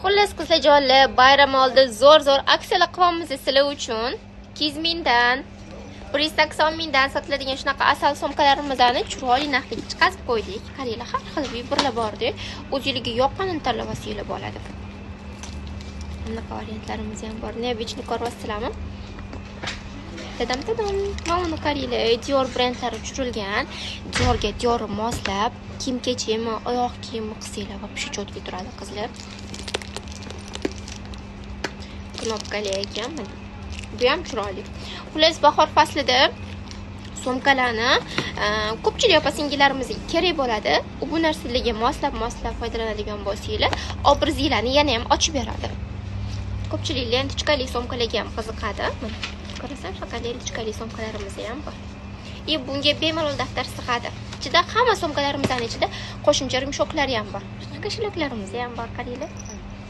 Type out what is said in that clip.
Xullas, qizlarjonlar, bayram oldi zo'r-zo'r aksiyalar qilyapmiz sizlar uchun. 200 mingdan, 180 mingdan sotiladigan shunaqa asal sumkalarimizni chiroyli narxga chiqazib qo'ydik. Qaranglar, har xil выбор lar bor-da. O'zingizga yoqqanini tanlab olsanglar bo'ladi. Bunaqa variantlarimiz ham bor. Необычный ko'ryapsizlarmi? Tadam tadam. Mana buni qaranglar, Dior brendlari tushirilgan. Diorga Dior moslab, kiyim-kechakmi, oyoq kiyimi qilsanglar, вообще чётко turadi, qizlar. Knopkali ekan mana. Bu ham chiroyli. Xullas, bahor faslida sumkalarni ko'pchilik opa-singillarimizga kerak bo'ladi. U bu narsalarga moslab foydalanadigan bo'lsanglar, obrazinglarni yana ham ochib beradi. Ko'pchilik lentочкali sumkalarga ham qiziqadi. Mana ko'rasan, shunaqa lentочкali sumkalarimiz ham bor. И bunga bemalol daftar sig'adi. Ichida hamma sumkalarimizning ichida qo'shimcha ремешок lari ham bor. Shunaqa кошелёк larimiz ham bor, qaranglar.